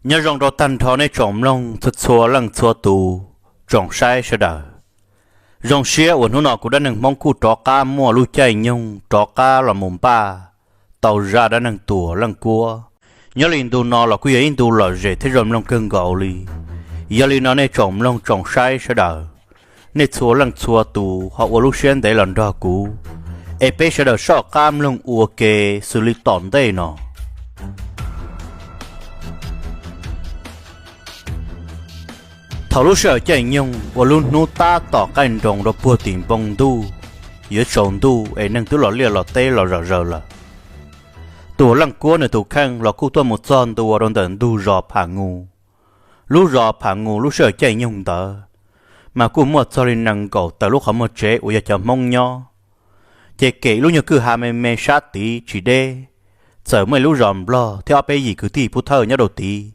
Nyob zoo rau tag nrho nej tsoom mloog txhua txhua leej txhua tus, tsoom saib sawv daws. Zoo siab uas hnub no kuv dab neeg Hmoob kuj rov qab muaj lub caij nyoog rov qab los mus npaj tau zaj dab neeg Tuam Leej Kuab. Nyob li ntu no los kuj yog ib ntu lom zem thiab zoo mloog kawg nkaus li. Yog li no nej tsoom mloog tsoom saib sawv daws, nej txhua leej txhua tus ho ua lub siab ntev los nrog kuv, es peb sawv daws soj qab mloog ua ke xws li tom ntej no. Thaum lub sij hawm caij nyoog ua lub hnub tab tom qaij nroos rau puag tim npoo ntuj, yuav tsaus ntuj es neeg twb los liaj los teb los zom zaws lawm, Tuam Leej Kuab nws tus kheej los kuj tuaj mus txog ntua rau ntawm ntug zos Pham Nus. Lub zos Pham Nus lub sij hawm caij nyoog ntawd mas kuj muaj txog li nees nkaum tawm lub qhov muag tsev uas yog cov Hmoob nyob. Ces kem lub nyuag kwj ha me me sab tid tsis deb, txawm muaj ib lub zos Nplog thiab ob peb yim kwv tij pub thawj nyob rau tid,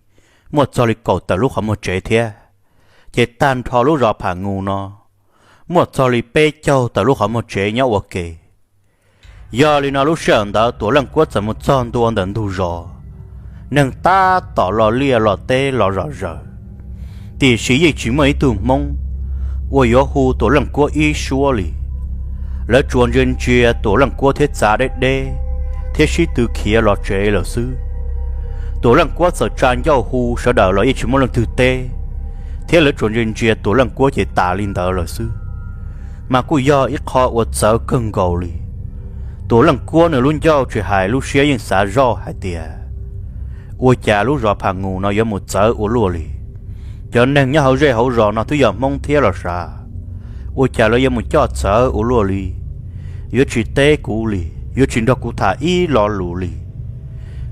muaj txog li kaum tawm lub qhov muag tsev thiab. Ces tag nrho lub zos Pham Nus no muaj txog li peb caug tawm lub qhov muag tsev nyob ua ke. Yog li no lub sij hawm ntawd Tuam Leej Kuab txawm mus txog ntua ntawm ntug zos, neeg tab tom los liaj los teb los zom zaws, tiam sis yeej tsis muaj ib tug Hmoob uas yuav hu Tuam Leej Kuab ib suab li. Lawv tsuas ntsia ntsia Tuam Leej Kuab thiab txav deb deb thiab sib tw khiav los tsev lawm xwb. Tuam Leej Kuab txawm tsa ncauj hu sawv daws los yeej tsis muaj leej twg teb, thiab lawv tsuas ntsia ntsia Tuam Leej Kuab ces tas li ntawd lawm xwb. Mas kuj yog ib qho uas txawv kawg nkaus li. Tuam Leej Kuab nws lub ncauj tsis hais lub siab yeej xav zoj hais tias, ua cas lub zos Pham Nus no yuav mus txawv ua luaj li? Cov neeg nyob hauv zej hauv zos no twb yog Hmoob thiab los sav, ua cas lawv yuav mus coj txawv ua luaj li? Yuav tsis teb kuv li, yuav tsis nrog kuv tham ib lo lus li.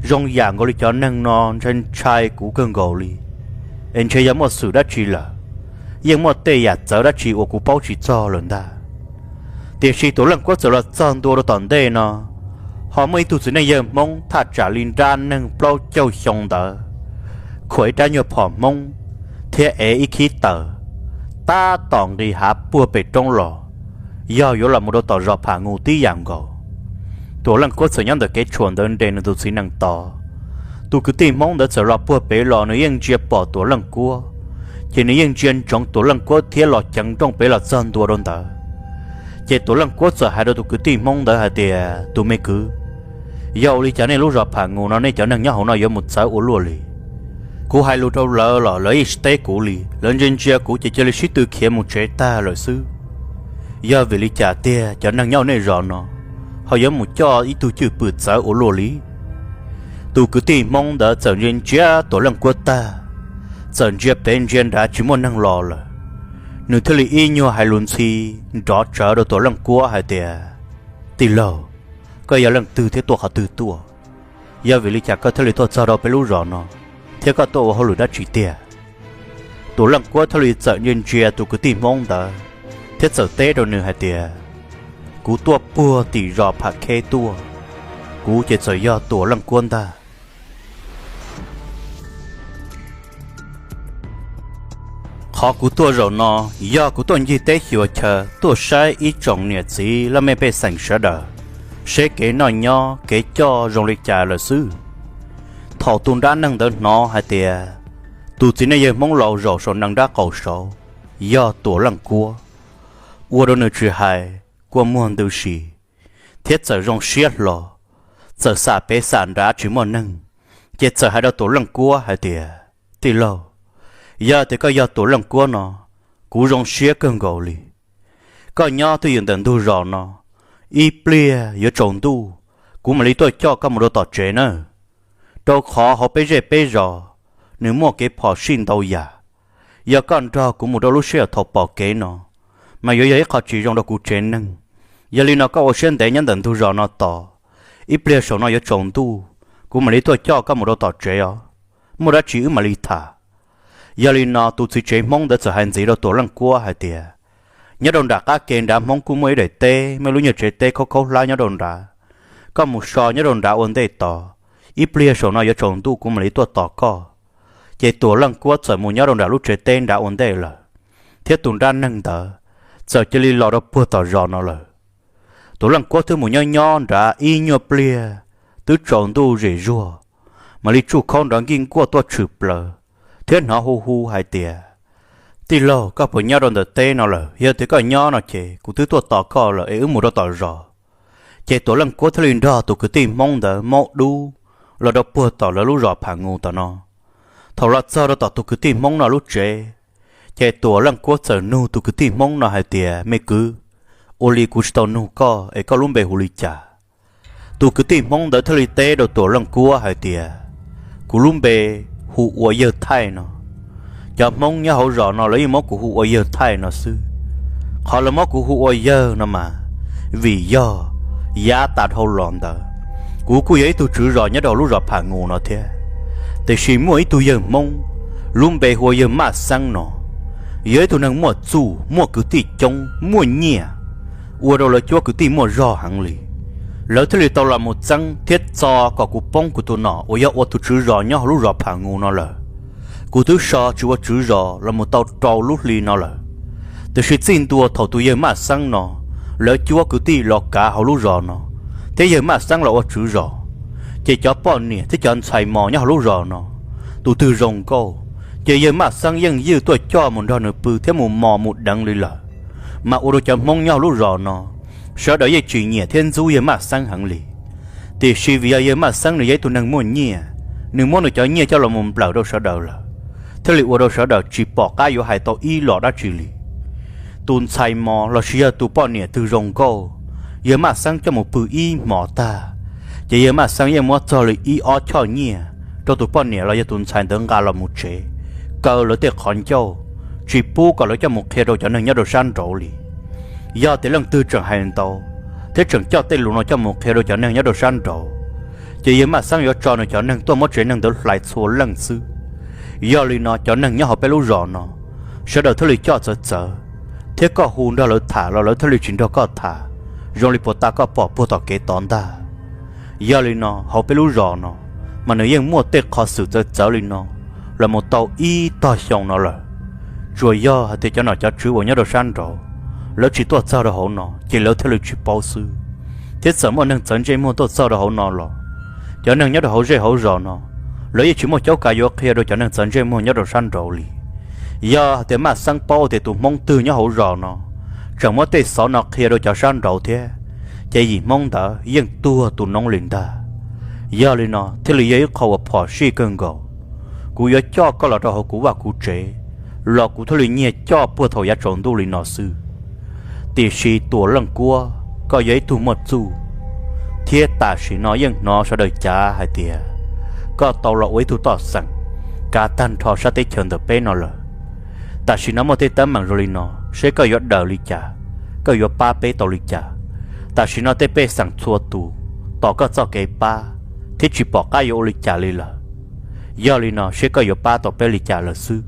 Zoo yam nkaus li cov neeg no ntshai ntshai kuv kawg nkaus li, es ntshe yog muaj xwm dab tsi lawm, yeej muaj tej yam txawv dab tsi uas kuv paub tsis txog lawm ntag. Tiam sis Tuam Leej Kuab txawm los txog ntua rau tom ntej no, ho muaj ib tug txiv neej yawg Hmoob thaj tsam li nrab neeg plaub caug xyoo ntawd, khuam ib rab nyuag phom Hmoob thiab ev ib khib taws, tab tom nqis hav puag pem roob los, yog yuav los mus rau tom zos Pham Nus tib yam nkaus. Tuam Leej Kuab txawm nyob ntawm kev tshuam ntawd nres nws tus txiv nees tod. Tus kwv tij Hmoob ntawd txawm los puag pem los nws yeej ntsia pom Tuam Leej Kuab, ces nws yeej ntsia ntsoov Tuam Leej Kuab thiab los ceev nrooj pem los txog ntua rau ntawd. Ces Tuam Leej Kuab txawm hais rau tus kwv tij Hmoob ntawd hais tias, tus me kwv, yog ua li cas nej lub zos Pham Nus no nej cov neeg nyob hauv no yuav mus txawv ua luaj li? Kuv hais lus rau lawv los lawv yeej tsis teb kuv li, lawv ntsia ntsia kuv ces cia li sib tw khiav mus tsev tag lawm xwb. Yog vim li cas tiag cov neeg nyob hauv nej zos no ho yuav mus coj ib tug cwj pwm txawv ua luaj li? Tus kwv tij Hmoob ntawd txawm ntsia ntsia Tuam Leej Kuab tag, txawm ntsia pem ntsia nrad tsis muaj neeg los lawm, nws thiaj li ib nyuag hais lus ntxhi nrov tsawv rau Tuam Leej Kuab hais tias, tij laug, koj yog leej twg thiab tuaj qhov twg tuaj? Yog vim li cas koj thiaj li tuaj txog rau peb lub zos no, thiab koj tuaj ua hauj lwm dab tsi tiag? Tuam Leej Kuab thiaj li txawm ntsia ntsia tus kwv tij Hmoob ntawd, thiab txawm teb rau nws hais tias, kuv tuaj puag tim zos Pham Kheb tuaj, kuv ces txawm yog Tuam Leej Kuab ntag. Qhov kuv tuaj zaum no yog kuv tuaj ncig teb xyuas chaw tuaj saib ib tsoom niam txiv laj mej pej xeem sawv daws, seb kev noj nyob kev coj zoo li cas lawm xwb. Thaum tus nrab neeg ntawd hnov hais tias tus txiv neej yawg Hmoob laus zaum saum nees nrab qaum saud yog Tuam Leej Kuab, ua rau nws tsis hais, kua muag ntws si, thiab txawm zoo siab hlo, txawm xam pem xam nrad tsis muaj neeg, ces txawm hais rau Tuam Leej Kuab hais tias, tij laug, yog tias koj yog Tuam Leej Kuab no, kuv zoo siab kawg nkaus li. Koj nyob twj ywm ntawm ntug zos no, ib pliag yuav tsaus ntuj, kuv mam li tuaj coj koj mus rau tom tsev nawb. Rau qhov hauv peb zej peb zos, nws muaj kev phom sij ntau yam. Yog koj nrog kuv mus rau lub sij hawm thaum pom kev no, mas yuav yog ib qho tsis zoo rau kuv tsev neeg. Yog li no koj ua siab ntev nyob ntawm ntug zos no tos, ib pliag saum no yuav tsaus ntuj, kuv mam li tuaj coj koj mus rau tom tsev os. Muaj dab tsi wb mam li tham. Yog li no tus txiv tsev Hmoob ntawd txawm hais ntxiv rau Tuam Leej Kuab hais tias, nyob rau nram qab ke nrad Hmoob kuj muaj ib daim teb, muaj lub nyuag tsev teb khaub khaub hlab nyob rau nrad. Koj mus so nyob rau nrad ua ntej tos, ib pliag saum no yuav tsaus ntuj kuv mam li tuaj tos koj. Ces Tuam Leej Kuab txawm mus nyob rau nram lub tsev teb nrad ua ntej lawm, thiab tus nrab neeg ntawd txawm cia li los rau puag tom zos no lawm. Tuam Leej Kuab twb mus nyob nyob nrad ib nyuag pliag, twb tsaus ntuj zem zuag, mam li tsuj khau nrov nkij nkuaj tuaj tshwm plaws thiab hnov hu hu hais tias, Tij laug, koj puas nyob rau ntawm teb no lawm? Yog tias koj nyob no ces kuv twb tuaj tos koj lawm es wb mus rau tom zos. Ces Tuam Leej Kuab thiaj li nrog tus kwv tij Hmoob ntawd maub dub los rau puag tom lawv lub zos Pham Nus tom no. Thaum los txog rau tom tus kwv tij Hmoob no lub tsev, ces Tuam Leej Kuab txawm nug tus kwv tij Hmoob no hais tias, Me kwv, ua li kuv tsis tau nug koj es koj lub npe hu li cas? Tus kwv tij Hmoob ntawd thiaj li teb rau Tuam Leej Kuab hais tias, Kuv lub npe hu ua Yawg Thaij no. Cov Hmoob nyob hauv zos no lawv yeej muab kuv hu ua Yawg Thaij no xwb. Qhov lawv muab kuv hu ua Yawg no mas vim yog yav tas dhau los ntawd, kuv kuj yog ib tug tswv zos nyob rau lub zos Pham Nus no thiab. Tiam sis muaj ib tug yawg Hmoob lub npe hu ua Yawg Maj Xeeb no, yog ib tug neeg muaj txuj, muaj kwv tij coob, muaj nyiaj, ua rau lawv cuab kwv tij muaj zog heev li. Lawv thiaj li tau los mus txeeb thiab txo kom kuv poob kuv tus nom uas yog ua tus tswv zos nyob hauv lub zos Pham Nus no lawm. Kuv twb so tsis ua tswv zos los mus tau rau lub hli no lawm. Tiam sis txij ntua thaum tus Yawg Maj Xeeb no, lawv cuab kwv tij los kav hauv lub zos no, thiab Yawg Maj Xeeb los ua tswv zos, ces cov poj niam thiab cov ntxhais mos nyob hauv lub zos no, tus twg zoo nkauj, ces Yawg Maj Xeeb yeej ywj tuaj coj mus nrog nws pw thiab mus mos mus deev li lawm. Mas ua rau cov Hmoob nyob hauv lub zos no, sawv daws yeej tsis nyiam thiab ntxub Yawg Maj Xeeb heev li. Tiam sis vim yog Yawg Maj Xeeb nws yog ib tug neeg muaj nyiaj, nws muab nws cov nyiaj coj los mus nplawm rau sawv daws lawm, thiaj li ua rau sawv daws tsis pom qab yuav hais tau ib los dab tsi li. Tus ntxhais mos lossis yog tus poj niam twg zoo nkauj, Yawg Maj Xeeb coj mus pw ib hmos tag, ces Yawg Maj Xeeb yeej muab txog li ib ob choj nyiaj rau tus poj niam los yog tus ntxhais ntawd nqa los mus tsev, kaw lawv tej qhov ncauj, tsis pub kom lawv coj mus qhia rau cov neeg nyob rau sab nraud li. Yog tias leej twg tseem hais ntau thiab tseem coj tej lus no coj mus qhia rau cov neeg nyob rau sab nraud, ces Yawg Maj Xeeb yuav tso nws cov neeg tuaj muab tsev neeg ntawd hlais txhua leej xwb. Yog li no cov neeg nyob hauv peb lub zos no, sawv daws thiaj li coj txawv txawv, thiab koj hu nrog lawv tham los lawv thiaj li tsis nrog koj tham, zoo li puas ta koj pom puag tom kev tod ntag. Yog li no hauv peb lub zos no, mas nws yeej muaj tej qhov xwm txawv txawv li no los mus tau ib tog xyoo no lawm. Tsuas yog hais tias cov nom cov tswv uas nyob rau sab nraud, lawv tsis tuaj txog rau hauv no ces lawv thiaj li tsis paub xwb. Thiab txawm muaj neeg txawv ntsej muag tuaj txog rau hauv no los, cov neeg nyob rau hauv zej hauv zos no, lawv yeej tsis muaj caub kav yuav qhia rau cov neeg txawv ntsej muag nyob rau sab nraud li. Yog hais tias Maj Xeeb paub tias tus Hmoob twg nyob hauv zos no, tseem muab tej xov no qhia rau cov sab nraud thiab, ces yim Hmoob ntawd yeej tuag tu noob li ntag. Yog li no thiaj li yog ib qho uas phom sij kawg nkaus. Kuv yuav coj koj los rau hauv kuv vaj kuv tsev, los kuv thiaj li nyiag coj puag thaum yav tsaus ntuj li no xwb. Tiam sis Tuam Leej Kuab, koj yog ib tug muaj txuj, thiab tam sim no yeej hnov sawv daws cav hais tias koj tau los ua ib tug toj xeem kav tag nrho sab teb chaws ntawm peb no lawm. Tam sim no muaj tej teeb meem zoo li no, seb koj yuav daws li cas, koj yuav pab peb tau li cas. Tam sim no tej pej xeem txhua tus tos koj txoj kev pab, thiab tsis pom qab yuav ua li cas li lawm. Yog li no seb koj yuav pab tau peb li cas lawm xwb.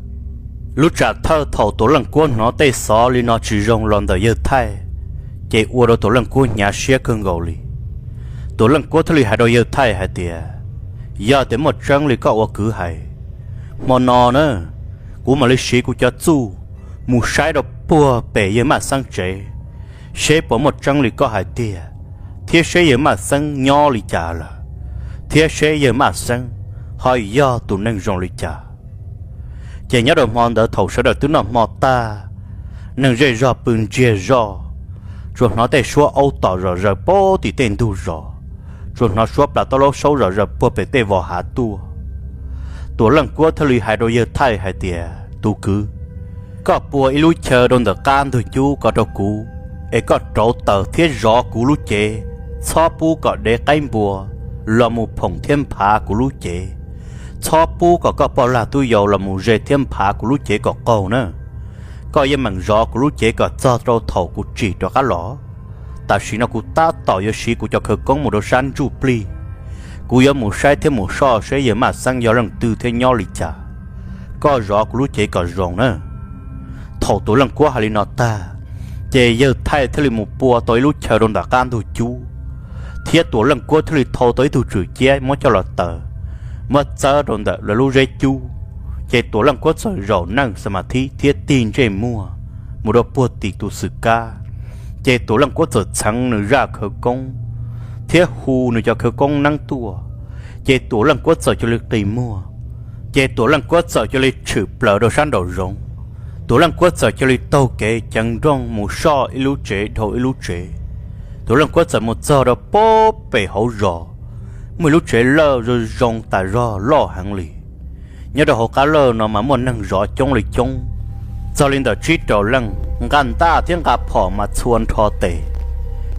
Lub tsam thawj thaum Tuam Leej Kuab hnov tej xov li no tsis zoo los ntawm Yawg Thaij, ces ua rau Tuam Leej Kuab hnyav siab kawg nkaus li. Tuam Leej Kuab thiaj li hais rau Yawg Thaij hais tias, Yog tias muaj tseeb li koj ua kwv hais, hmo no na, kuv mam li siv kuv cov txuj mus saib rau puag pem Yawg Maj Xeeb tsev, seb puas muaj tseeb li koj hais tiag, thiab seb Yawg Maj Xeeb nyob li cas lawm, thiab seb Yawg Maj Xeeb ho yog tus neeg zoo li cas. Ces nyob rau hmo ntawd thaum sawv daws twb noj hmo tag, neeg zej zog pw ntsiag zog, tsuas hnov tej suab aub tom zom zaws puag tim tej ntug zos, tsuas hnov suab plas taub laub saub zom zaws puag pem tej vos hav tuaj. Tuam Leej Kuab thiaj li hais rau Yawg Thaij hais tias, Tus kwv, koj pua ib lub chaw rau ntawm qab ntug cub ko rau kuv, es koj rauv taws thiab zov kuv lub cev, txhob pub kom dev qaib npua los mus phoom thiab nphav kuv lub cev, txhob pub kom koj poj lag tub yau los mus ze thiab nphav kuv lub cev kom qaug na. Koj yeej meem zov kuv lub cev kom txog rau thaum kuv tsim rov qab los. Tam sim no kuv tab tom yuav siv kuv cov khawv koob mus rau sab ntsuj plig, kuv yuav mus saib thiab mus soj seb Yawg Maj Xeeb yog leej twg thiab nyob li cas. Koj zov kuv lub cev kom zoo na. Thaum Tuam Leej Kuab hais li no tag, ces Yawg Thaij thiaj li mus pua tau ib lub chaw rau ntawm qab ntug cub, thiab Tuam Leej Kuab thiaj li thau tau ib tug tswm ciab muab coj los taws, muab txawb rau ntawm lawv lub zeb cub. Ces Tuam Leej Kuab txawm zaum neej xa ma thib thiab tig ntsej muag mus rau puag tim tus xwm kab. Ces Tuam Leej Kuab txawm txheev nws zaj khawv koob thiab hu nws cov khawv koob neeb tuaj, Ces Tuam Leej Kuab txawm cia li qi muag, ces Tuam Leej Kuab txawm cia li tshwm plaws rau sab nraum zoov. Tuam Leej Kuab txawm cia li taug kev ceev nrooj mus soj ib lub tsev dhau ib lub tsev. Tuam Leej Kuab txawm mus txog rau pem hauv zos, muaj ib lub tsev lawj zoo zoo tas zog loj heev li. Nyob rau hauv qab lawj no mas muaj neeg zov coob li coob, txog li ntawm tsib rau leej, nqa ntaj thiab nqa phom mas txhua nrho tes,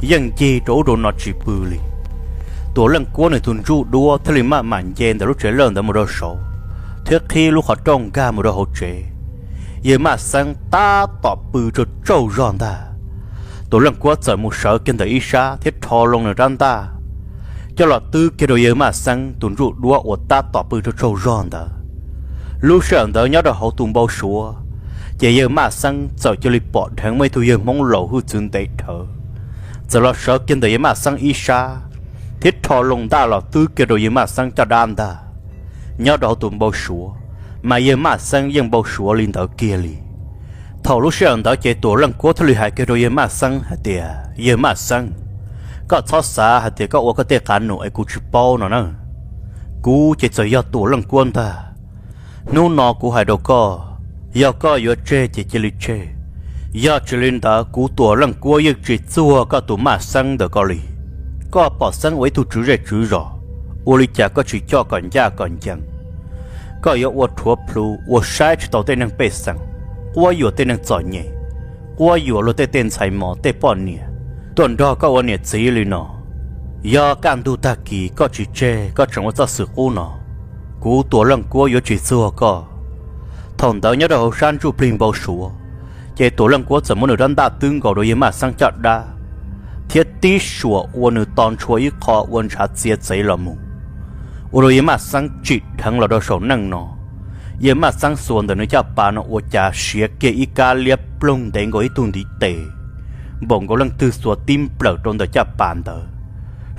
yeej ncig rau ub rau no tsis pw li. Tuam Leej Kuab nws tus ntsuj duab thiaj li maj mam nce ntawm lub tsev lawj ntawd mus rau saud, thiab qhib lub qhov rooj nkag mus rau hauv tsev. Yawg Maj Xeeb tab tom pw tsaug tsaug zog ntag. Tuam Leej Kuab txawm mus sawv kiag ntawm ib sab thiab rho loo nws rab ntaj, coj los twb kiag rau yawg Maj Xeeb tus ntsuj duab uas tab tom pw tsaug tsaug zog ntawd. Lub sij hawm ntawd nyob rau hauv tus npau suav, ces yawg Maj Xeeb txawm cia li pom dheev muaj ib tug yawg Hmoob laus hwj txwv ntev dhawv txawm los sawv kiag ntawm yawg Maj Xeeb ib sab, thiab rho loo ntaj los twb kiag rau yawg Maj Xeeb caj dab ntag. Nyob rau hauv tus npau suav, mas yawg Maj Xeeb yeej npau suav li ntawd kiag li. Thaum lub sij hawm ntawd ces Tuam Leej Kuab thiaj li hais kiag rau yawg Maj Xeeb hais tias, Yawg Maj Xeeb, koj txhob xav hais tias koj ua koj tej qav num es kuv tsis paub no na. Kuv ces txawm yog Tuam Leej Kuab ntag. Hnub no kuv hais rau koj, yog koj yuav tseg ces cia li tseg. Yog tsis li ntawd kuv Tuam Leej Kuab yeej tsis txuag koj tus Maj Xeeb ntawm koj li. Koj pom Xeeb ua ib tug tswv zej tswv zos, ua li cas koj tsis coj kom ncaj kom ncees? Koj yuav ua rhuav plhu ua saib tsis taus tej neeg pej xeem, quab yuam tej neeg txom nyem, quab yuam luag tej tej ntxhais mos tej poj niam tuaj nrog koj ua niam txiv li no. Yog kaj ntug tag kis koj tsis tseg koj tseem ua txoj xwm qub no, kuv Tuam Leej Kuab yuav tsis txuag koj. Thaum ntawd nyob rau hauv sab ntsuj plig npau suav, ces Tuam Leej Kuab txawm muab nws rab ntaj twb nkaus rau yawg Maj Xeeb caj dab, thiab tib suam ua nws to ntshua ib qho ua ntshav txia txev los mus. Ua rau yawg Maj Xeeb tsim dheev los rau saum neej no. Yawg Maj Xeeb xuas ntawm nws caj pas no ua cas siav kiag ib kab liab ploog ntev nkaus ib tug ntiv tes, npaum nkaus leej twg xuas tib nplawm rau ntawm caj pas ntawd,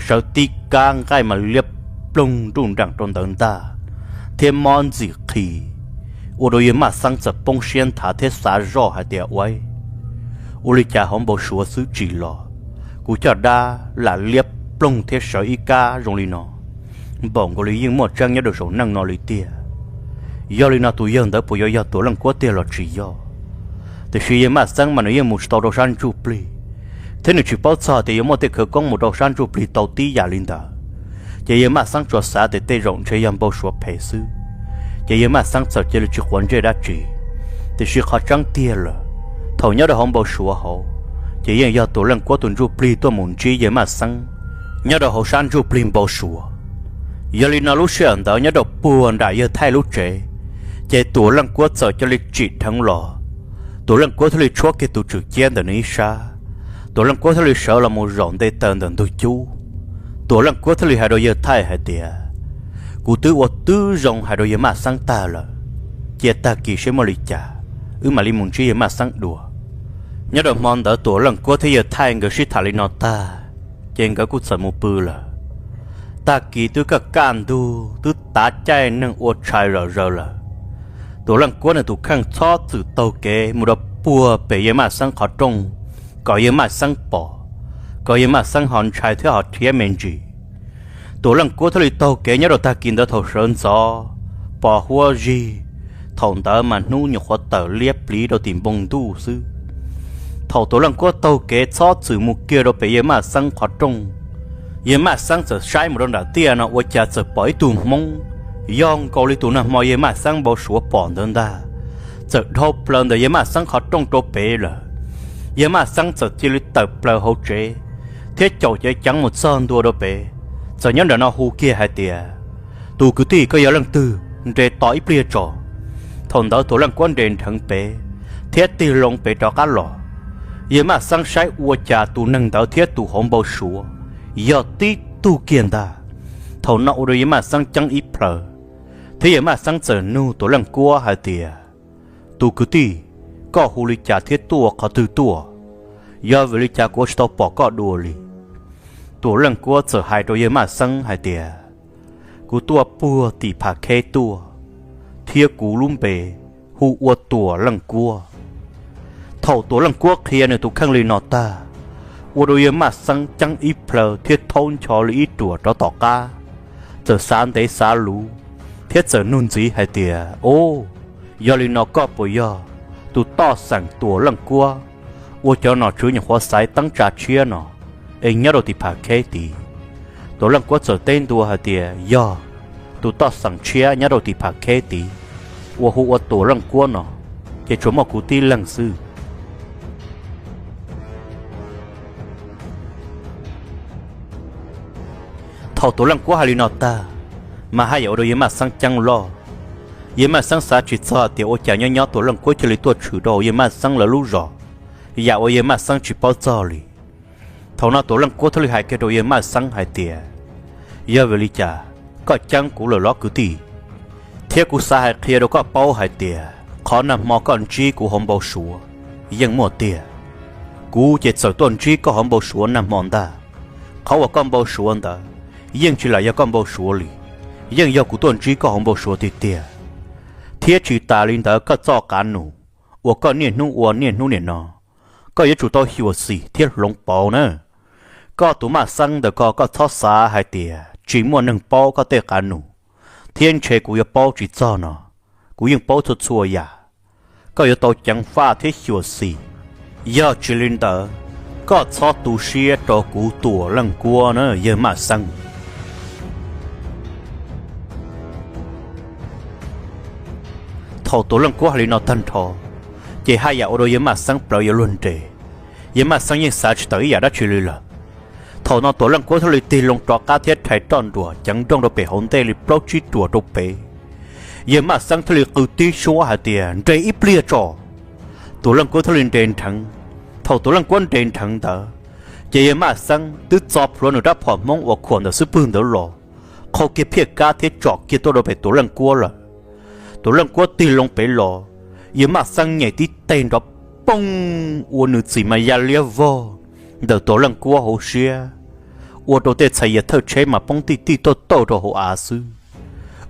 sawv tib kab nqaij mas liab ploog nruj nreem rau ntawd ntag, thiab mob ntxim qhis. Ua rau yawg Maj Xeeb txawm poob siab nthav thiab xav zoj hais tias, Ua, ua li cas hauv npau suav xwb tsis los, kuv caj dab lam liab ploog thiab sawv ib kab zoo li no, npaum nkaus li yeej muaj tseeb nyob rau saum neej no li tiag. Yog li no tus yawg ntawd puas yuav yog Tuam Leej Kuab tiag los tsis yog? Tiam sis yawg Maj Xeeb mas nws yeej mus tsis tau rau sab ntsuj plig, thiab nws tsis paub txog tias yuav muaj tej khawv koob mus rau sab ntsuj plig tau tib yam li ntawd. Ces yawg Maj Xeeb tsuas xav tias tej zaum ntshe yog npau suav phem xwb, ces yawg Maj Xeeb txawm cia li tsis quav ntsej dab tsi. Tiam sis qhov tseeb tiag lawm, thaum nyob rau hauv npau suav hauv, ces yeej yog Tuam Leej Kuab tus ntsuj plig tuaj mus ntsib yawg Maj Xeeb nyob rau hauv sab ntsuj plig npau suav. Yog li no lub sij hawm ntawd nyob rau puag nram yawg Thaij lub tsev, ces Tuam Leej Kuab txawm cia li tsim dheev los. Tuam Leej Kuab thiaj li tshuab kiag tus tswm ciab ntawm nws ib sab, Tuam Leej Kuab thiaj li sawv los mus zaum nte taws ntawm ntug cub. Tuam Leej Kuab thiaj li hais rau yawg Thaij hais tias, Kuv twb ua twb zoo hais rau yawg Maj Xeeb tag lawm, cia tag kis seb muaj li cas, wb mam li mus ntsib yawg Maj Xeeb dua. Nyob rau hmo ntawd Tuam Leej Kuab thiab yawg Thaij nkawd sib tham li no tag, ces nkawd kuj txawm mus pw lawm. Tag kis twb kaj kaj ntug twb tav caij neeg ua tshais zom zaws lawm, Tuam Leej Kuab nws tus kheej txhob txwm taug kev mus rau puag pem yawg Maj Xeeb qhov rooj, kom yawg Maj Xeeb pom, kom yawg Maj Xeeb ho ntshai thiab ho rhiab me ntsis. Tuam Leej Kuab thiaj li taug kev nyob rau tag kis ntawd thaum sawv ntxov, pos huab zig, thaum ntawd mas hnub nyuam qhuav tawm liab pliv rau tim npoo ntuj xwb. Thaum Tuam Leej Kuab taug kev txhob txwm mus kiag rau pem yawg Maj Xeeb qhov rooj, yawg Maj Xeeb txawm saib mus rau nram tiaj no ua cas txawm pom ib tug Hmoob yog nkaus li tus nag hmo yawg Maj Xeeb npau suav pom ntawd ntag, txawm dhau plaws ntawm yawg Maj Xeeb qhov rooj rau pem lawm. Yawg Maj Xeeb txawm cia li tawm plaws hauv tsev thiab caum cev ceev mus txog ntua rau pem, txawm nyob nram no hu kiag hais tias, Tus kwv tij, koj yog leej twg? Nres tos ib pliag tso. Thaum ntawd Tuam Leej Kuab nres nrheev pem thiab tig loo pem rov qab los. Yawg Maj Xeeb saib ua cas tus neeg ntawd thiab tus hauv npau suav yog tib tug kiag ntag. Thaum no ua rau yawg Maj Xeeb ceeb ib plhaw, thiab yawg Maj Xeeb txawm nug Tuam Leej Kuab hais tias, Tus kwv tij, koj hu li cas thiab tuaj qhov twg tuaj? Yog vim li cas kuv tsis tau pom koj dua li? Tuam Leej Kuab txawm hais rau yawg Maj Xeeb hais tias, Kuv tuaj puag tim Pham Kheb tuaj, thiab kuv lub npe hu ua Tuam Leej Kuab. Thaum Tuam Leej Kuab qhia nws tus kheej li no tag, ua rau yawg Maj Xeeb ceeb ib plhaw thiab thaub ncho li ib ruam rov tom qab, txawm xav ntev xav luv thiab txawm nug ntxiv hais tias, Au, yog li no koj puas yog tus toj xeem Tuam Leej Kuab uas cov nom tswv nyuam qhuav xaiv teeb tsa tshiab no es nyob rau tim Pham Kheb tid? Tuam Leej Kuab txawm teb ntua hais tias, Yog, tus toj xeem tshiab nyob rau tim Pham Kheb tid uas hu ua Tuam Leej Kuab no ces tsuas muaj kuv tib leeg xwb. Thaum Tuam Leej Kuab hais li no tag, mas haj yam ua rau yawg Maj Xeeb ceeb loj. Yawg Maj Xeeb xav tsis txog tias ua cas nyob nyob Tuam Leej Kuab cia li tuaj tshwm rau hauv yawg Maj Xeeb lawv lub zos, yam uas yawg Maj Xeeb tsis paub txog li. Thaum no Tuam Leej Kuab thiaj li hais kiag rau yawg Maj Xeeb hais tias, Yog vim li cas koj ceeb kuv lawm los kwv tij? Thiab kuv xav hais qhia rau koj paub hais tias qhov nag hmo koj ntsib kuv hauv npau suav yeej muaj tiag. Kuv ces txawm tuaj ntsib koj hauv npau suav nag hmo ntag. Qhov uas koj npau suav ntawd yeej tsis lam yog koj npau suav li, yeej yog kuv tuaj ntsib koj hauv npau suav tiag tiag. Thiab tsis tas li ntawd, koj txoj qav num uas koj niaj hnub ua niaj hnub niam no, koj yuav tsum tau xyuam xim thiab hloov pauv na. Koj tus Maj Xeeb ntawm ko, koj txhob xav hais tias tsis muaj neeg paub koj tej qav num thiab ntshe kuv yuav paub tsis txog no. Kuv yeej paub txhua txhua yam. Koj yuav tau ceev faj thiab xyuam xim, yog tsis li ntawd koj txhob tu siab rau kuv Tuam Leej Kuab na yawg Maj Xeeb. Thaum Tuam Leej Kuab hais li no tag nrho, ces haj yam ua rau yawg Maj Xeeb plawv yuav luag nres. Yawg Maj Xeeb yeej xav tsis tawm ib yam dab tsi li lawm. Thaum no Tuam Leej Kuab thiaj li tig loo rov qab thiab rhais roj nruas ceev nrooj rau pem hauv ntej li plaub tsib ruam rau pem. Yawg Maj Xeeb thiaj li qw tib suab hais tias, Nres ib pliag tso. Tuam Leej Kuab thiaj li nres nrheev. Thaum Tuam Leej Kuab nres nrheev ntawd, ces yawg Maj Xeeb twb txo plhuav nws rab phom Hmoob uas khuam ntawm xub pwg ntawd los, qhau kiag phiaj kab thiab tsom kiag tuaj rau pem Tuam Leej Kuab lawm. Tuam Leej Kuab tig loo pem los, yawg Maj Xeeb nyem tib teg nrov pooj, ua nws txim mas ya liab vog ntawm Tuam Leej Kuab hauv siab, ua rau tej txhais yav thawj tsheb mas poob tij tij tauj tauj rau hauv av xwb,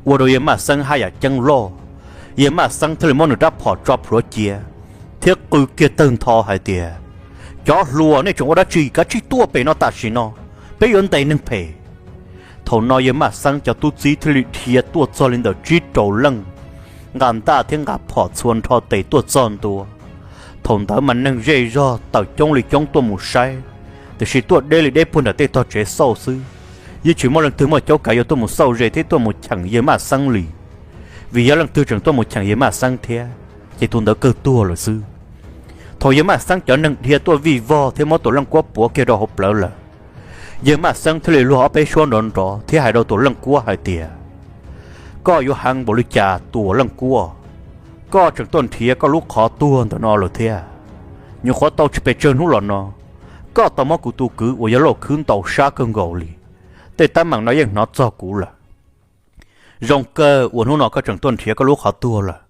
ua rau yawg Maj Xeeb haj yam ceeb loj. Yawg Maj Xeeb thiaj li muab nws rab phom tso plhuav cia thiab qw kiag tawg ntho hais tias, Cov hluas, nej tseem ua dab tsi? Kav tsij tuaj pem no tam sim no, peb yuav ntes neeg phem. Thaum no yawg Maj Xeeb cov tub txib thiaj li dhia tuaj txog li ntawm tsib rau leej, nqa ntaj thiab nqa phom txhua nrho tes tuaj txog ntua. Thaum ntawd mas neeg zej zog tawm coob li coob tuaj mus saib, tiam sis tuaj deb li deb puag nram tej tog tsev xauj xwb, yeej tsis muaj leej twg muaj cuab kav yuav tuaj mus xauj ze thiab tuaj mus cheem yawg Maj Xeeb li. Vim yog leej twg tseem tuaj mus cheem yawg Maj Xeeb thiab, ces tus ntawd kawg tuag lawm xwb. Thaum yawg Maj Xeeb cov neeg dhia tuaj vij vog thiab muab Tuam Leej Kuab puav kiag rau hauv plawv lawm, yawg Maj Xeeb thiaj li luag ob peb suab nrov nrov thiab hais rau Tuam Leej Kuab hais tias, Koj yuav heev npaum li cas Tuam Leej Kuab? Koj tseem tuaj nrhiav koj lub qhov tuag ntawm no lawm thiab. Nyuam qhuav tau tsis pes tsawg hnub los no, koj tau muab kuv tus kwv uas yog Lauj Khwb ntaus sab kawg nkaus li. Tej teeb meem no yeej hnov txog kuv lawm. Zoo kawg uas hnub no koj tseem tuaj nrhiav koj lub qhov tuag lawm.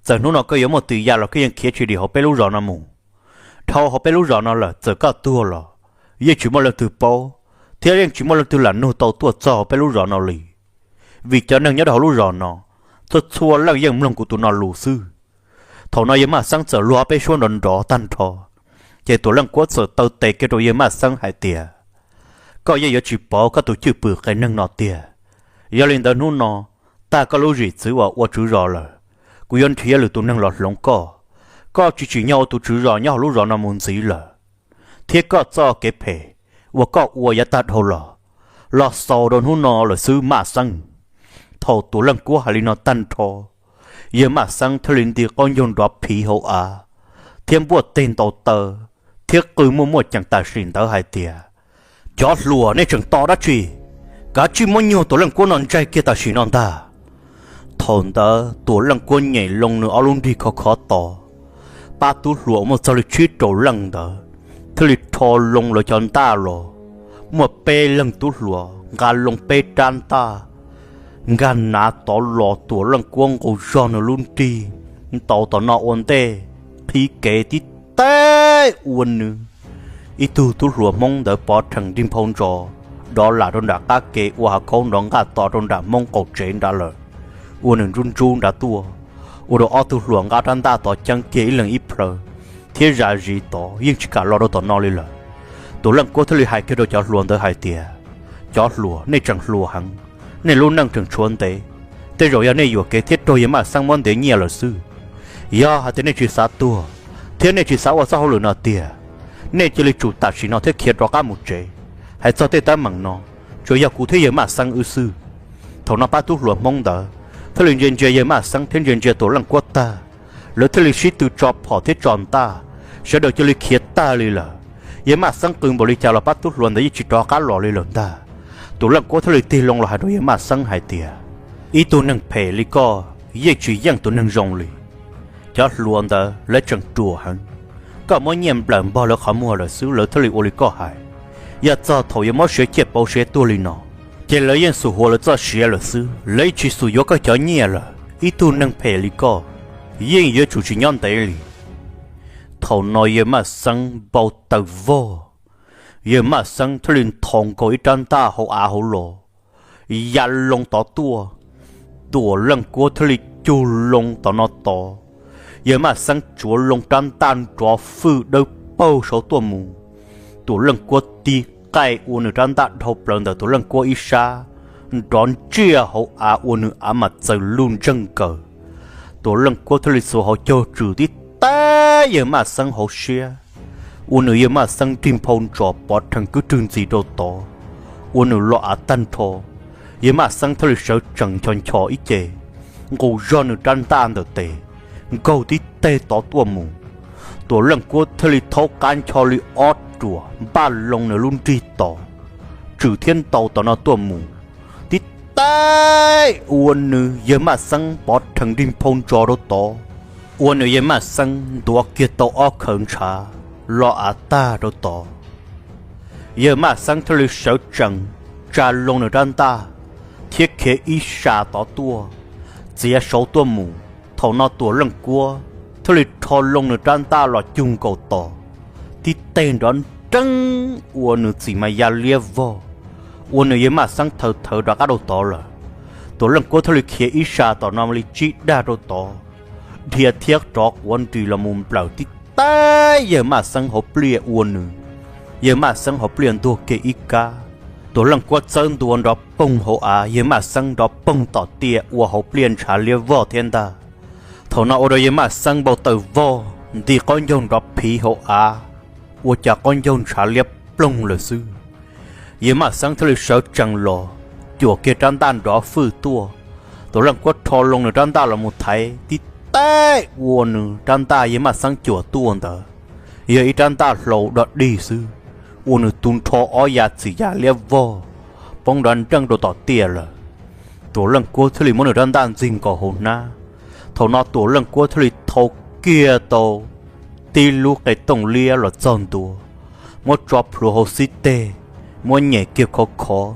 Txawm hnub no koj yuav muaj twm yam los koj yeej khiav tsis dim hauv peb lub zos no mus. Dhau hauv peb lub zos no lawm, txawm koj tuag los yeej tsis muaj leej twg paub, thiab yeej tsis muaj leej twg lam nug tau tuaj txog hauv peb lub zos no li. Vim cov neeg nyob rau hauv lub zos no, txhua txhua leej yeej mloog kuv tus no lus xwb. Thaum no yawg Maj Xeeb txawm luag ob peb suab nrov nrov tag nrho, ces Tuam Leej Kuab txawm taw tes kiag rau yawg Maj Xeeb hais tias, Koj yeej yuav tsis pauv koj tus cwj pwm qias neeg no tiag. Yog li ntawd hnub no, tag koj lub zim txwv uas ua tswv zos lawm, kuv yuav nrhiav lwm tus neeg los hloov koj. Koj tsis tsim nyog ua tus tswv zos nyob hauv lub zos no mus ntxiv lawm, thiab koj txoj kev phem uas koj ua yav tag dhau los, los xaus rau hnub no lawm xwb Maj Xeeb. Thaum Tuam Leej Kuab hais li no tag nrho, yawg Maj Xeeb thiaj li nti qaub ncaug nrov phiv hauv av, thiab npuaj teg ntaus taw, thiab qw muaj muaj ceem tam sim ntawd hais tias, Cov hluas, nej tseem tos dab tsi? Kav tsij muab nyuag Tuam Leej Kuab no ntsaig kiag tam sim no ntag. Thaum ntawd Tuam Leej Kuab nyem loo nws ob lub nrig khov khov tos, pab tub hluas muaj txog li tsib rau leej ntawd thiaj li rho loo lawv cov ntaj los. Muaj peb leeg tub hluas nqa loo peb rab ntaj, nkag nav tod los Tuam Leej Kuab nqus zog nws lub nrig ntaus tom no ua ntej, qhib kev tib teb ua nws. Ib tug tub hluas Hmoob ntawd pov rhees nrig nphau ntsos, dov lam rau nram qab ke ua hav khaub nrov nqaj tos rau nram Hmoob qaum tsev nrad lawm, ua nws ntsub ntsub nrad tuaj, ua rau ob tug hluas nqa rab ntaj tod ceeb kiag ib leeg ib plhaw, thiab zam zis tod yeej tsis kam los rau tom no li lawm. Tuam Leej Kuab thiaj li hais kiag rau cov hluas ntawd hais tias, Cov hluas, nej tseem hluas heev, nej lub neej tseem tshuav ntev, tej zaum yog nej yuam kev thiab raug yawg Maj Xeeb muab ntiav nyiaj lawm xwb. Yog hais tias nej tsis xav tuag thiab nej tsis xav ua txoj hauj lwm no tiag, nej cia li tsum tam sim no thiab khiav rov qab mus tsev. Hais txog tej teeb meem no, tsuas yog kuv thiab yawg Maj Xeeb wb xwb. Thaum no pab tub hluas Hmoob ntawd thiaj li ntsia ntsia yawg Maj Xeeb thiab ntsia ntsia Tuam Leej Kuab tag, lawv thiaj li sib tw tso phom thiab tso ntaj, sawv daws cia li khiav tag li lawm. Yawg Maj Xeeb qw npaum li cas los pab tub hluas ntawd yeej tsis rov qab los li lawm ntag. Tuam Leej Kuab thiaj li tig loo los hais rau yawg Maj Xeeb hais tias, ib tug neeg phem li koj yeej tsis yeej tus neeg zoo li. Cov hluas ntawd lawv tseem ruam heev, koj muab nyiaj nplawm npog lawv qhov muag lawm xwb lawv thiaj li ua li koj hais. Yog txog thaum yuav muab siav ciaj pauv siav tuag li no, ces lawv yeej xum huas lawv txoj siav lawm xwb, lawv yeej tsis xum yuav koj cov nyiaj lawm. Ib tug neeg phem li koj yeej yuav tsum tsis nyob ntev li. Thaum no yawg Maj Xeeb npau taws vog, yawg Maj Xeeb thiaj li nthos nkaus ib rab ntaj hauv av hauv los ya loo tod tuaj. Tuam Leej Kuab thiaj li cug loo tom no tod, yawg Maj Xeeb tsuav loo rab ntaj nrov fwj dawb paug saud tuaj mus. Tuam Leej Kuab tig qaij ua nws rab ntaj dhau plaws ntawm Tuam Leej Kuab ib sab, nrov ntsiaj hauv av ua nws av mas txaws luj ntseg nkaws. Tuam Leej Kuab thiaj li xuas hauv caug tswm tib taig yawg Maj Xeeb hauv siab, ua nws yawg Maj Xeeb nrig nphau ntsos pov rhees kwb rwg ntxiv rau tod, ua nws lo av tag nrho. Yawg Maj Xeeb thiaj li sawv tsees ncho ncho ib ce, nqus zog nws rab ntaj ntawm tes, nkaug tib teg tod tuaj mus. Tuam Leej Kuab thiaj li thaub qab ncho li ob ruam npaj loo nws lub nrig tos, tswm thiab ntaus tom no tuaj mus, tib taig ua nws yawg Maj Xeeb pov rhees nrig nphau ntsos rau tod, ua nws yawg Maj Xeeb ntuav kiag tau ob khawv ntshav, lo av tag rau tod. Yawg Maj Xeeb thiaj li sawv tsees tsa loo nws rab ntaj thiab khiav ib sab tod tuaj, txiav saud tuaj mus. Thaum no Tuam Leej Kuab thiaj li rho loo nws rab ntaj los cug nkaus tos, tib teg nrov nreeb ua nws txim mas ya liab vog, ua nws yawg Maj Xeeb thawv thawv rov qab rau tod lawm. Tuam Leej Kuab thiaj li khiav ib sab tom no li tsib dag rau tod, dhia thiab rov quav nris los mus nplawm tib taig yawg Maj Xeeb hauv pliaj ua nws yawg Maj Xeeb hauv pliaj ntuag kiag ib kab. Tuam Leej Kuab txawb ntua nrov poog hauv av, yawg Maj Xeeb nrov poog tom tiaj ua hauv pliaj ntshav liab vog thiab ntag. Thaum no ua rau yawg Maj Xeeb npau taws vog, nti qaub ncaug nrov phiv hauv av, ua cas qaub ncaug ntshav liab ploog lawm xwb. Yawg Maj Xeeb thiaj li sawv tsees los, cuam kiag rab ntaj nrov fwj tuaj. Tuam Leej Kuab rho loo nws rab ntaj los mus thaiv tib taig ua nws rab ntaj yawg Maj Xeeb cuam tuaj ntawd yog ib rab ntaj hlau dog dig xwb, ua nws tu nrho ob yav txim ya liab vog, poob nrov nreej rau tom tiaj lawm. Tuam Leej Kuab thiaj li muab nws rab ntaj ntxig nkaus hauv hnab. Thaum no Tuam Leej Kuab thiaj li thau kiag tau tib lub qe tooj liab los txog ntua, muab tso plhuav hauv xib teg, muab nyem kiag khov khov,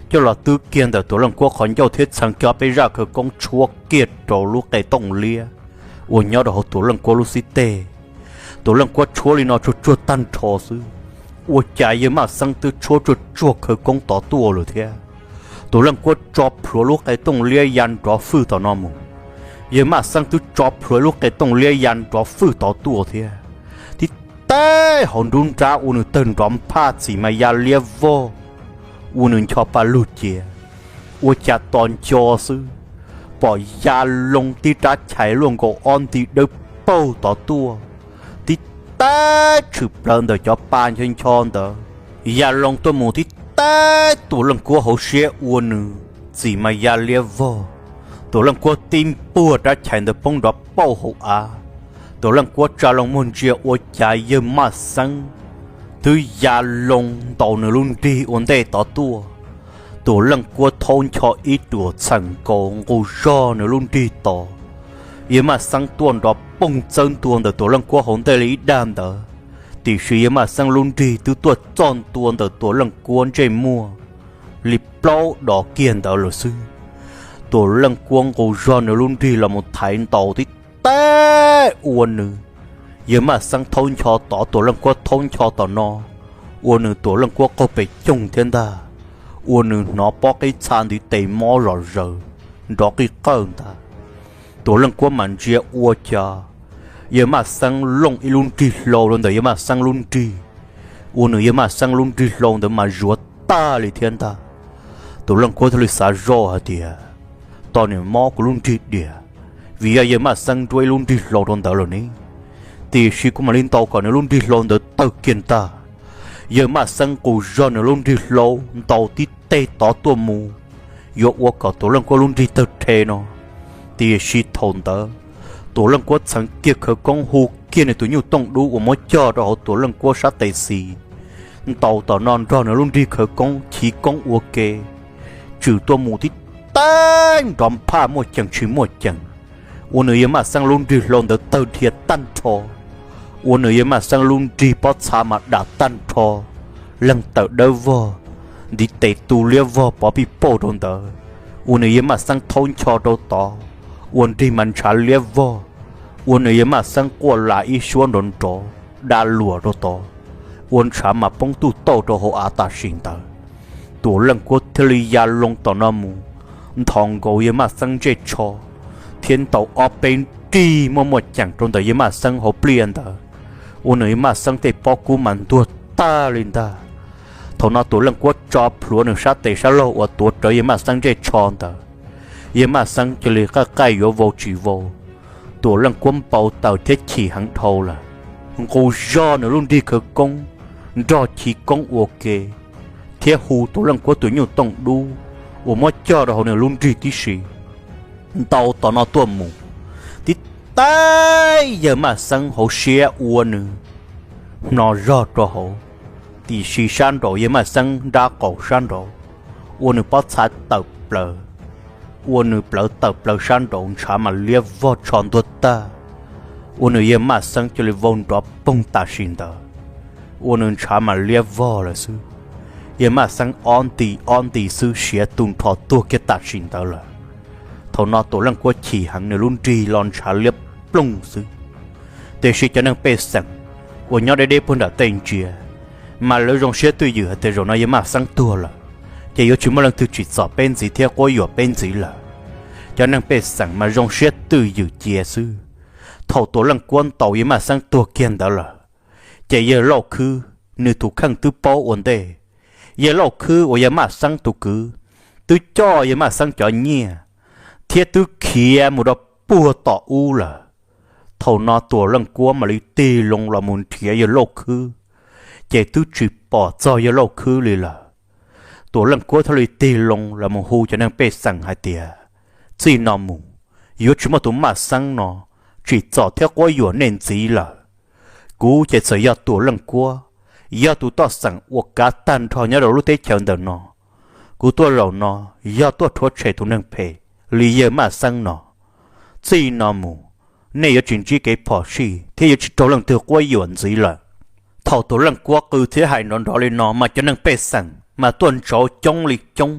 coj los twb kiag ntawm Tuam Leej Kuab qhov ncauj thiab txheev kiag ob peb zaj khawv koob tshuab kiag rau lub qe tooj liab uas nyob rau hauv Tuam Leej Kuab lub xib teg. Tuam Leej Kuab tshuab li no tsuag tsuag tag nrho xwb, ua cas yawg Maj Xeeb twb tshuab tsuag tsuag khawv koob tod tuaj lawm thiab. Tuam Leej Kuab tso plhuav lub qe tooj liab ya nrov fwj tom no mus, yawg Maj Xeeb twb tso plhuav lub qe tooj liab ya nrov fwj tod tuaj thiab. Tib taig hauv nruab nrab ua nws tawg nrov nphaj txim mas ya liab vog, ua nws ncho pa lug cia. Ua cas tos nco xwb, pom ya loo tib rab chais luaj nkaus ob nti dawb paug tod tuaj, tib taig tshwm plaws ntawm cov pa ncho ncho ntawd, ya loo tuaj mus tib taig Tuam Leej Kuab hauv siab ua nws txim mas ya liab vog. Tuam Leej Kuab tib npuag rab chais ntawd poob nrov pauj hauv av. Tuam Leej Kuab tsa loo muag ntsia ua cas yawg Maj Xeeb twb ya loo ntaus nws lub nrig ua ntej tod tuaj. Tuam Leej Kuab thaub ncho ib ruam txheem nkaus nqus zog nws lub nrig tos. Yawg Maj Xeeb tuaj nrov poog txawb ntua ntawm Tuam Leej Kuab hauv ntej li ib dag ntawd, tiam sis yawg Maj Xeeb lub nrig twb tuaj txog ntua ntawm Tuam Leej Kuab ntsej muag li plaub dos kiag ntawd lawm xwb. Tuam Leej Kuab nqus zog nws lub nrig los mus thaiv ntaus tib taig ua nws, yawg Maj Xeeb thaub ncho tod, Tuam Leej Kuab thaub ncho tom no, ua nws Tuam Leej Kuab qaug pes coog thiab ntag, ua nws hnov pob qib txha ntiv tes mob zom zaws nrov qij qawj ntag. Tuam Leej Kuab mam ntsia ua cas yawg Maj Xeeb looj ib lub nrig hlau rau ntawm yawg Maj Xeeb lub nrig, ua nws yawg Maj Xeeb lub nrig hlau ntawd mas zuav tag li thiab ntag. Tus Leej Kuab thiaj li xav zoj hais tias, tos niam mob kuv lub nrig diam, vim yog yawg Maj Xeeb nruab ib lub nrig hlau rau ntawd lawm ne. Tiam sis kuv mam li ntaus kom nws lub nrig hlau ntawd tawg kiag ntag. Yawg Maj Xeeb qus zog nws lub nrig hlau ntaus tib teg tod tuaj mus, yuav ua kom Tuam Leej Kuab lub nrig tawg rhe no. Tiam sis thaum ntawd, Tuam Leej Kuab txheev kiag khawv koob hu kiag nws tus nyuj tooj dub uas muab cog rau hauv Tuam Leej Kuab sab tes xis, ntaus tom no nrog nws lub nrig khawv koob chiv koob ua ke, tswm tuaj mus tib teg nrov nphaj muaj ceem tsis muaj ceem, ua nws yawg Maj Xeeb lub nrig hlau ntawd tawg dhia tag nrho, ua nws yawg Maj Xeeb lub nrig pob txha mas dam tag nrho, leeg tawm dawb vog, ntiv tes tu liab vog pov pij pauj rau ntawd, ua nws yawg Maj Xeeb thaub ncho rau tod, ua nrig mas ntshav liab vog, ua nws yawg Maj Xeeb quaj las ib suab nrov nrov, da luam rau tod, ua ntshav mas poob tuj tauj rau hauv av tam sim ntawd. Tuam Leej Kuab thiaj li ya loo tom no mus, nthos nkaus yawg Maj Xeeb ntsej tsho, thiab ntaus ob peb nrig muaj muaj ceem rau ntawm yawg Maj Xeeb hauv pliaj ntawd, ua nws yawg Maj Xeeb tej pob kub mas ntuag tag li ntag. Thaum no Tuam Leej Kuab tso plhuav nws sab tes sab laug uas tuav rawv yawg Maj Xeeb ntsej tsho ntawd, yawg Maj Xeeb cia li qaj qaij yuav vau tsis vau. Tuam Leej Kuab npau taws thiab chim heev dhau lawm, nqus zog nws lub nrig khawv koob, nrog chiv koob ua ke, thiab hu Tuam Leej Kuab tus nyuj tooj dub uas muab cog rau hauv nws lub nrig tib si, ntaus tom no tuaj mus, tib teg yawg Maj Xeeb hauv siab ua nws hno zog rau hauv, tiam sis sab nraud yawg Maj Xeeb nrab qaum sab nraud, ua nws pob txha tawm plaws, ua nws plawv tawm plaws sab nraud ntshav mas liab vog tsho ntuag tag, ua nws yawg Maj Xeeb cia li vau nrov poog tam sim ntawd, ua nws ntshav mas liab vog lawm xwb. Yawg Maj Xeeb ob nti ob nti xwb siav tu nrho tuag kiag tam sim ntawd lawm. Thaum no Tuam Leej Kuab chim heev nws lub nrig los ntshav liab ploog xwb. Tiam sis cov neeg pej xeem uas nyob deb deb puag nram tej ntsia, mas lawv zoo siab twj ywm hais tias zaum no yawg Maj Xeeb tuag lawm, ces yuav tsis muaj leej twg tsim txom peb ntxiv thiab quab yuam peb ntxiv lawm. Cov neeg pej xeem mas zoo siab twj ywm cia xwb. Thaum Tuam Leej Kuab ntaus yawg Maj Xeeb tuag kiag ntawd lawm, ces yawg Lauj Khwb nws tus kheej twb paub ua ntej. Yawg Lauj Khwb uas yawg Maj Xeeb tus kwv twb coj yawg Maj Xeeb cov nyiaj thiab twb khiav mus rau puag tom ub lawm. Thaum no Tuam Leej Kuab mam li tig loo los mus nrhiav yawg Lauj Khwb, ces twb tsis pom txog yawg Lauj Khwb li lawm. Tuam Leej Kuab thiaj li tig loo los mus hu cov neeg pej xeem hais tias, txij no mus, yuav tsis muaj tus Maj Xeeb no tsim txom thiab quab yuam nej ntxiv lawm. Kuv ces txawm yog Tuam Leej Kuab, yog tus toj xeem uas kav tag nrho nyob rau lub teb chaws ntawm no. Kuv tuaj zaum no yog tuaj rhuav tshem tus neeg phem li yawg Maj Xeeb no. Txij no mus, nej yuav tsis ntsib kev phom sij thiab yuav tsis raug leej twg quab yuam ntxiv lawm. Thaum Tuam Leej Kuab qw thiab hais nrov nrov li no mas cov neeg pej xeem mas tuaj ntsauv coob li coob,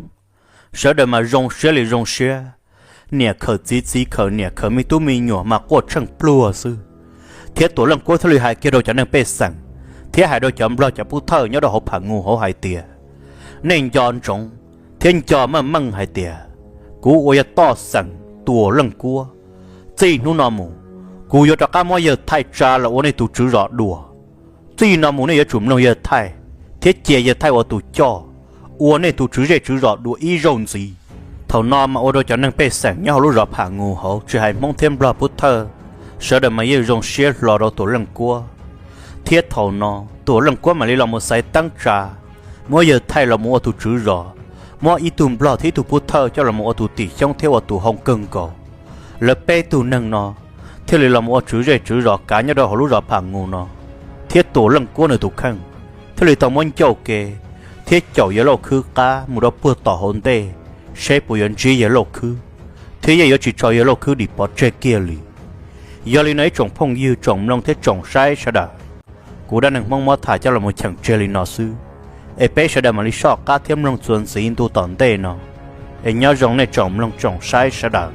sawv daws mas zoo siab li zoo siab, niam khawm txiv, txiv khawm niam, khawm me tub me nyuam mas quaj tsheej pluag xwb. Thiab Tuam Leej Kuab thiaj li hais kiag rau cov neeg pej xeem thiab hais rau cov nplog cov pub thawj nyob rau hauv Pham Nus hauv hais tias, nej nco ntsoov thiab nco meej meej hais tias, kuv uas yog toj xeem Tuam Leej Kuab, txij hnub no mus, kuv yuav rov qab muab yawg Thaij tsa los ua nej tus tswv zos dua. Txij no mus nej yuav tsum mloog yawg Thaij thiab cia yawg Thaij ua tus coj, ua nej tus tswv zej tswv zos dua ib zaug ntxiv. Thaum no mas ua rau cov neeg pej xeem nyob hauv lub zos Pham Nus hauv tsis hais Hmoob thiab nplog pub thawj, sawv daws mas yeej zoo siab hlo rau Tuam Leej Kuab. Thiab thaum no Tuam Leej Kuab mam li los mus xaiv teeb tsa, muab yawg Thaij los mus ua tus tswv zos, muab ib tug nplog thiab ib tug pub thawj coj los mus ua tus tim xyoob thiab ua tus hoo kawg nkaus. Lawv peb tug neeg no thiaj li los mus ua tswv zej tswv zos kav nyob rau hauv lub zos Pham Nus no, thiab Tuam Leej Kuab nws tus kheej thiaj li tau muab ncauj ke thiab caum yawg Lauj Khwb qab mus rau puag tom hauv ntej, saib puas yuav ntsib yawg Lauj Khwb, thiab yeej yuav tsis tso yawg Lauj Khwb dim pov tseg kiag li. Yog li no ib tsoom phooj ywg tsoom mloog thiab tsoom saib sawv daws, kuv dab neeg Hmoob muab tham coj los mus cheem tseg li no xwb, es peb sawv daws mam li soj qab thiab mloog txuas ntxiv ntu tom ntej no. Es nyob zoo nej tsoom mloog tsoom saib sawv daws.